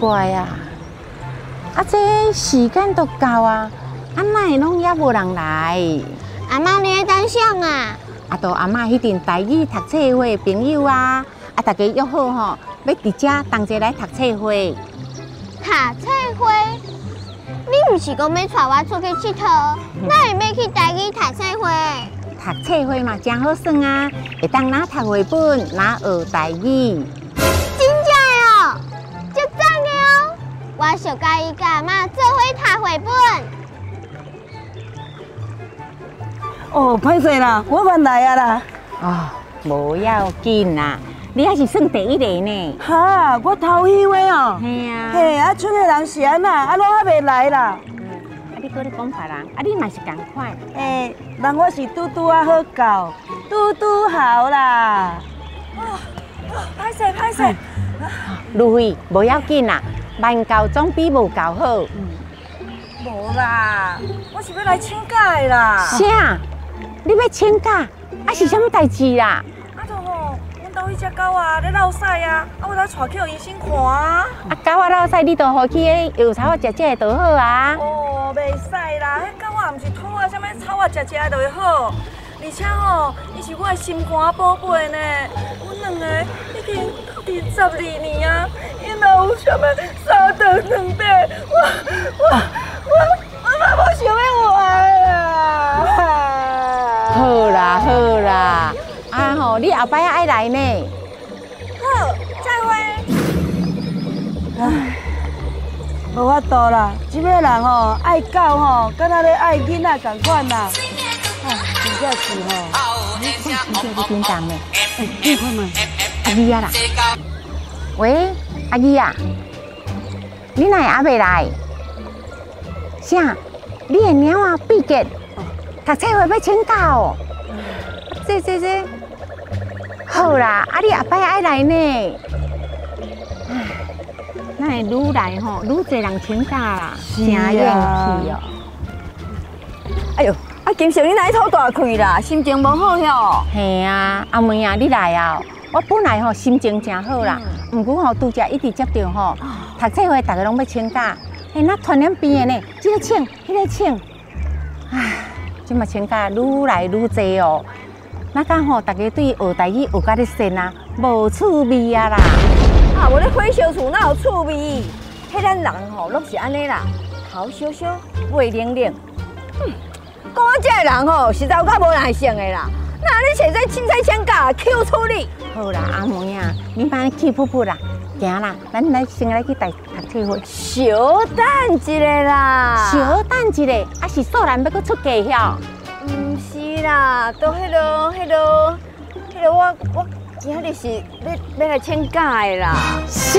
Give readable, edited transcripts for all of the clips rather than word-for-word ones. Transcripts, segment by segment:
怪啊！啊，這時間都到啊，啊哪會攏猶無人來？阿嬤，你咧等啥啊？啊，都阿嬤彼陣台語讀冊會的朋友啊，啊，大家約好吼，欲佇遮同齊來讀冊會。讀冊會？你毋是講欲帶我出去𨑨迌，哪會欲去台語讀冊會？讀冊會嘛，誠好耍啊，會當若讀繪本，若學台語。真正的哦，足讚的哦！我上佮意佮阿嬤做伙讀繪本。哦，歹勢啦，我慢來啊啦。哦，無要緊啦，你還是算第一個呢。哈，我頭一位哦。嘿啊。嘿，啊，賰的人是按怎？啊，攏猶未來啦。啊，你閣咧講別人，啊，你嘛是仝款。欸，人我是拄拄仔好到，拄拄好啦。哦，歹勢歹勢。盧慧，無要緊啦，慢到總比無到好。無啦，我是欲來請假的啦。啥？你欲請假？啊是啥物代誌啦？啊，就吼，阮兜彼隻狗仔咧落屎啊，啊，我來帶去予醫生看啊。啊，狗仔落屎，你就予去彼藥草仔食食就好啊。哦，袂使啦，彼狗仔毋是討仔啥物草仔食食就會好，而且吼，伊是我的心肝寶貝呢。阮兩个已經鬥陣12年啊，伊若有啥物三長兩短，我我我我嘛無想欲活啦。好啦好啦，啊吼，你後擺愛來呢。好，再會。唉，無法度啦，這擺人吼愛狗吼，敢若咧愛囡仔仝款啦。唉，真正是吼。你看真正咧叮當呢。欸，你看覓。阿姨啊啦。喂，阿姨啊，你哪會猶未來？啥？你的貓仔比杰讀冊會欲請假哦？這這這，好啦，啊你後擺愛來呢。唉，哪會愈來吼愈濟人請假啦，誠怨氣哦。哎喲，啊金秀，你哪會吐大氣啦？心情無好喲？嘿啊，阿妹啊，你來啊！我本來吼心情誠好啦，毋過吼拄才一直接著吼讀冊會，逐个攏欲請假，嘿，那傳染病的呢，這个請，彼个請，唉，這馬請假愈來愈濟哦。那敢吼，逐家對學台語學甲咧跣啊，無趣味啊啦！啊，無咧火燒厝哪有趣味？彼咱人吼攏是按呢啦，頭燒燒，尾冷冷。講我這个人吼，實在有夠無耐性的啦。那你揣這凊彩請假，氣死你！好啦，阿妹啊，你莫氣噗噗啦，行啦，咱來先來去讀冊會。小等一下啦，小等一下，啊是素蘭欲閣出嫁囂？毋是啦，都彼落、彼落、彼落，我我今仔日是欲來請假的啦。啥？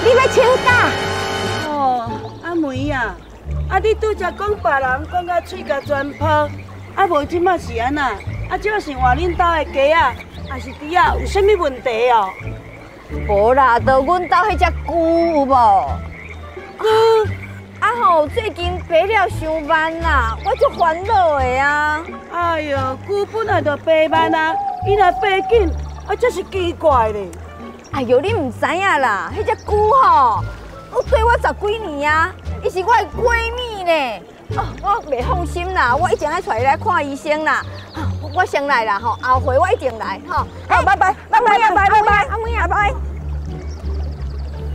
你欲請假？哦，阿妹啊，啊你拄才講別人講甲喙共全泡，啊無這馬是按怎？啊這馬是換恁兜的雞仔，還是豬仔？有啥物問題哦？無啦，就阮兜彼隻龜有無？龜啊吼，最近爬了傷慢啦，我足煩惱的啊！哎喲，龜本來就爬慢啊，伊若爬緊，啊這是奇怪咧。哎喲，你毋知影啦，彼隻龜吼，有綴我十幾年啊，伊是我的閨蜜呢。哦，我袂放心啦，我一定愛帶伊來看醫生啦。我先來啦吼，後回我一定來吼。好，拜拜，拜拜，拜拜，拜拜，阿妹，拜拜。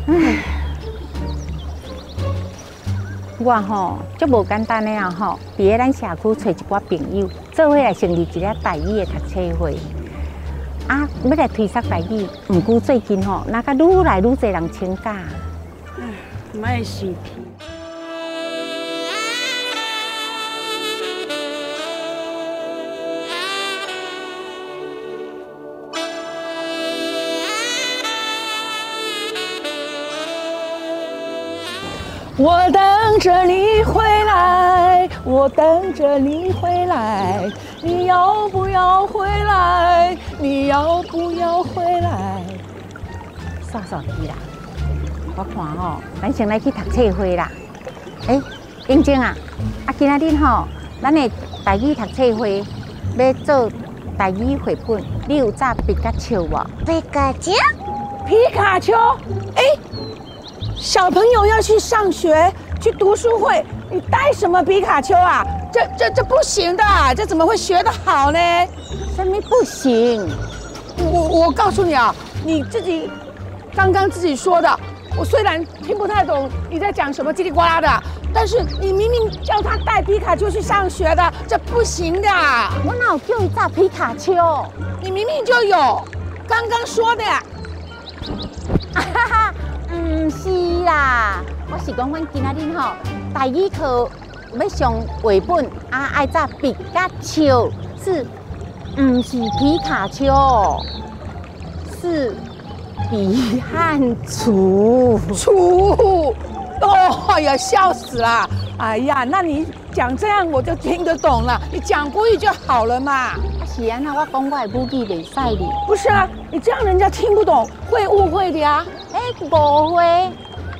唉，我吼足無簡單的啊吼，佇咧咱社區揣一寡朋友，做伙來成立一个台語的讀冊會。啊，欲來推捒台語，毋過最近吼，若閣愈來愈濟人請假。唉，莫生氣。我等著你回來，我等著你回來，你要不要回來？你要不要回來？煞煞去啦！我看吼，咱先來去讀冊會啦。欸，英靜啊，啊今仔日吼，咱的台語讀冊會欲做台語繪本，你有紮皮卡丘無？皮卡丘？皮卡丘？欸，小朋友要去上學，去讀書會，你帶什麼皮卡丘啊？這不行的，這怎麼會學得好呢？什麼不行？我告訴你啊，你自己剛剛自己說的，我雖然聽不太懂你在講什麼嘰里呱啦的，但是你明明叫他帶皮卡丘去上學的，這不行的。我哪有叫伊帶皮卡丘？你明明就有，剛剛說的呀。哈哈，毋是啦，我是講阮今仔日吼，台語課欲上繪本啊，愛紮皮卡丘，是毋是皮卡丘？是比漢雛。雛，哦，哎呀，笑死了！哎呀，那你講這樣我就聽得懂了，你講國語就好了嘛。啊是按怎，我講我的母語袂使哩。不是啊，你這樣人家聽不懂，會誤會的呀。欸，誤會，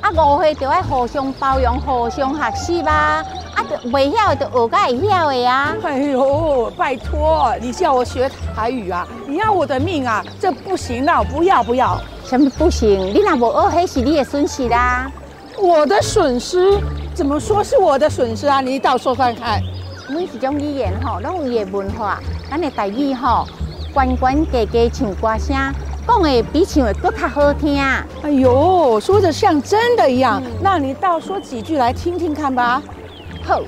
啊誤會就愛互相包容，互相學習啊。啊，就袂曉的就學甲會曉的啊。哎呦，拜託，你叫我學台語啊？你要我的命啊？這不行啦，不要不要。啥物不行？你若無學，彼是你的損失啦。我的損失？怎麼說是我的損失啊？你倒說看看。每一種語言吼，攏有伊的文化。咱的台語吼，懸懸低低像歌聲，講的比唱的閣較好聽。哎呦，說的像真的一樣。那你倒說幾句來聽聽看吧。好，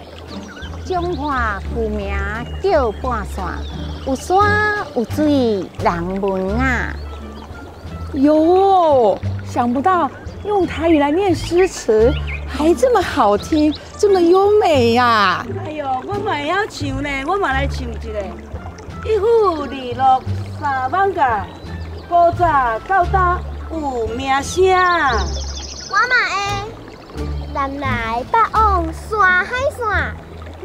彰化舊名叫半山，有山有水人文雅。喲，想不到用台語來念詩詞還這麼好聽，這麼優美呀！哎呦，我嘛會曉唱呢，我嘛來唱一个。一府二鹿三艋舺，古早到今有名聲。我嘛會。南來北往山海線，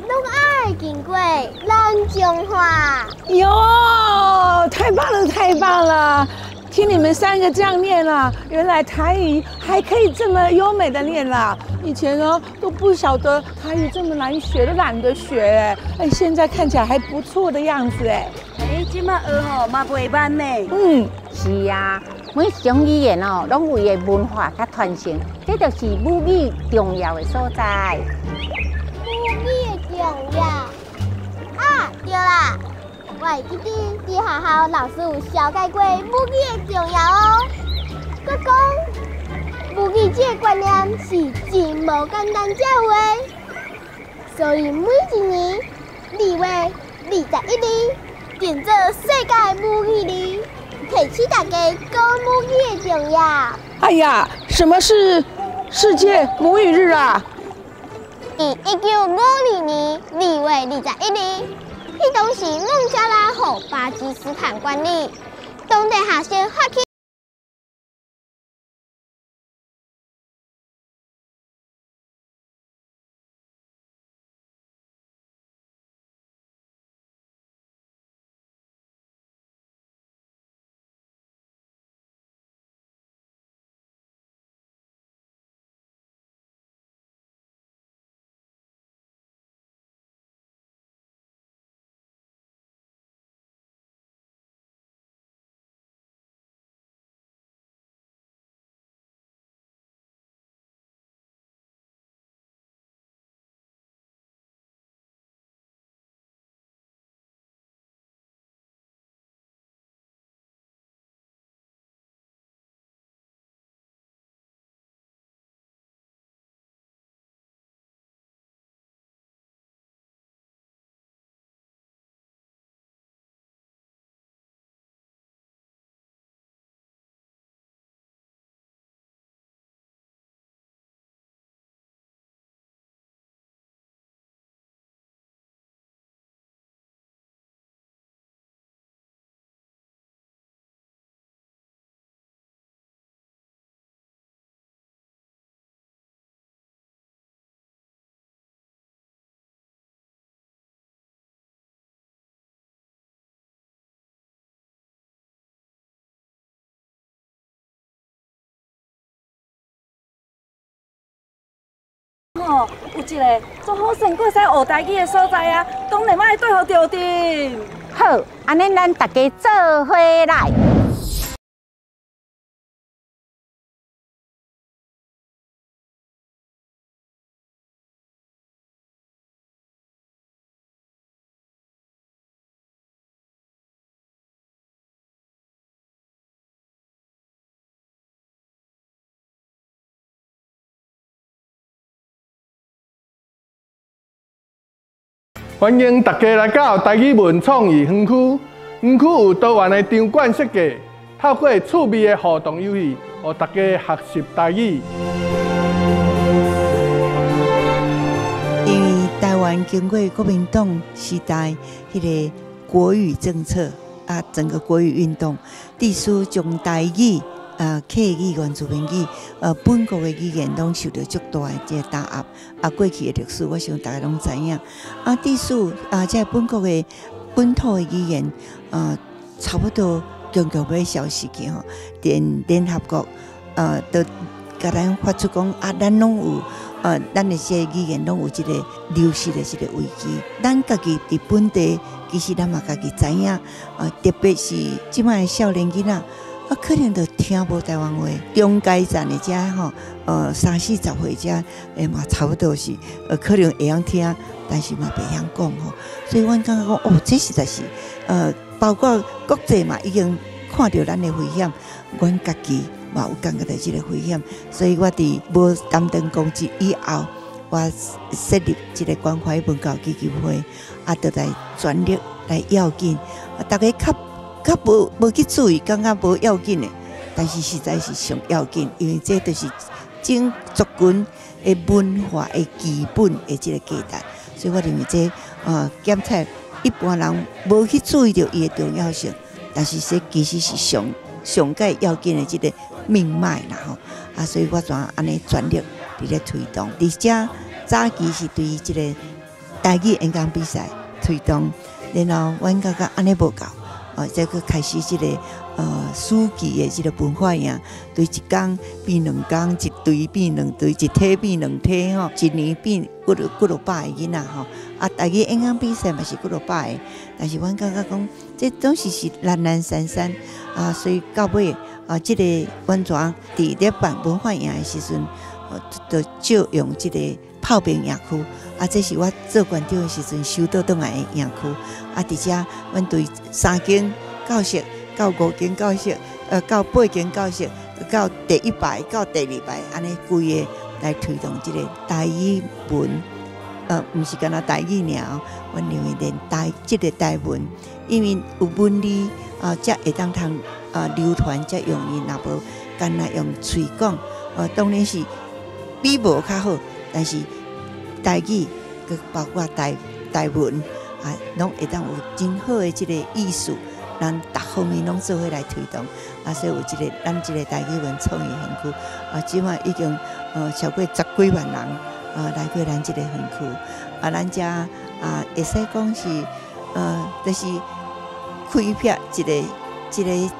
攏愛經過咱彰化。喲，太棒了，太棒了！聽你們三個這樣念了，原來台語還可以這麼優美的念啦。以前呢都不曉得台語這麼難學，都懶得學哎。哎，現在看起來還不錯的樣子哎。哎，這馬學吼嘛袂慢呢。嗯，是啊，每一種語言哦，攏有伊的文化佮傳承，這就是母語重要的所在。母語的重要啊，對啦。我會記得佇學校老師有紹介過母語的重要哦。閣講母語這個觀念是真無簡單才有的，所以每一年2月21日定做世界母語日，提醒大家講母語的重要。哎呀，什麼是世界母語日啊？佇1952年2月21日。彼當時孟加拉予巴基斯坦管理，當地學生發起。吼，有一个足好耍，閣會使學台語的所在啊，當然愛綴予著陣。好，按呢咱大家做伙來。歡迎大家來到台語文創意園區。園區有多元的場館設計，透過趣味的互動遊戲，予大家學習台語。因為台灣經過國民黨時代彼个國語政策啊，整個國語運動，致使將台語、客語、原住民語、本國的語言攏受著足大的這个打壓。啊，過去的歷史，我想大家攏知影。啊，致使啊，這个本國的本土的語言，差不多強強欲消失去吼。連聯合國，都共咱發出講啊，咱攏有，咱的這个語言攏有這个流失的這个危機。咱家己佇本地，其實咱嘛家己知影，特別是這擺的少年囡仔，啊，可能就聽無台灣話。中階層的遮吼，三四十歲遮，嘛差不多是，可能會曉聽，但是嘛袂曉講吼。所以阮感覺講，哦，這實在是，包括國際嘛已經看著咱的危險，阮家己嘛有感覺著這个危險。所以我佇無擔當公職以後，我設立這个關懷文教基金會，啊，就來全力來要緊，啊，大家較較無無去注意，感覺無要緊的，但是實在是上要緊，因為這就是整族群的文化的基本的這个價值。所以我認為這檢測一般人無去注意著伊的重要性，但是這其實是上上蓋要緊的這个命脈啦吼。啊，所以我怎按呢全力佇咧推動，而且早期是對這个台語演講比賽推動，然後阮感覺按呢無夠。哦，再閣開始這个暑期的這个文化營，對一工變兩工，一隊變兩隊，一體變兩體吼，一年變幾落幾落百個囡仔吼。啊，台語演講比賽嘛是幾落百個，但是阮感覺講，這總是是零零散散啊，所以到尾啊，這个阮怎佇咧辦文化營的時陣，就借用這个炮兵營區，啊，這是我做館長的時陣收倒轉來的營區。啊，佇遮，阮對三間教室到五間教室，到八間教室，到第一排到第二排，按呢規个來推動這个台語文，毋是干焦台語爾，阮認為連台這个台文，因為有文字啊，才會當通啊流傳，才容易。若無干焦用喙講，當然是比無較好，但是台語，閣包括台台文啊，攏會當有真好的這个意思，咱逐方面攏做伙來推動。啊，所以有這个咱這个台語文創意園區，啊，這馬已經超過十幾萬人啊來過咱這个園區。啊，咱遮啊會使講是就是開闢一个一个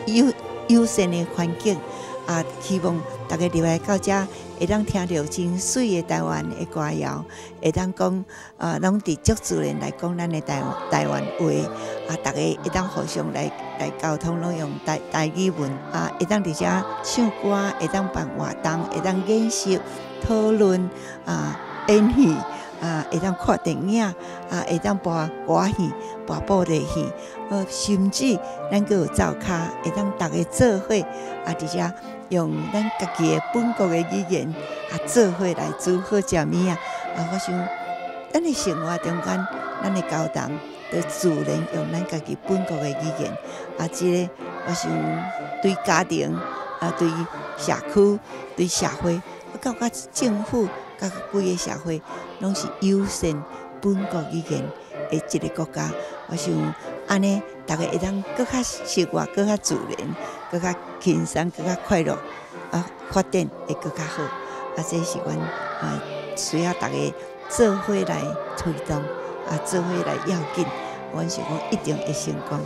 友友善的環境。啊，希望大家入來到遮，會當聽著真媠的台灣的歌謠，會當講啊，攏佇足自然來講咱的台台灣話，啊，大家會當互相來來溝通，攏用台台語文啊，會當佇遮唱歌，會當辦活動，會當演習、討論啊、演戲啊，會當看電影啊，會當播歌戲、播布袋戲，甚至咱閣有灶跤，會當逐家做伙啊，佇遮用咱家己的本國的語言啊，做伙來煮好食物仔。啊，我想咱的生活中間，咱的交談，就自然用咱家己本國的語言。啊，這个我想對家庭啊，對社區、對社會，到甲政府、甲規个社會，攏是友善本國語言的一个國家。我想按呢，逐家會當閣較生活，閣較自然，閣較輕鬆，閣較快樂，啊，發展會閣較好。啊，這是阮啊需要逐家做伙來推動，啊，做伙來要緊。阮想講一定會成功。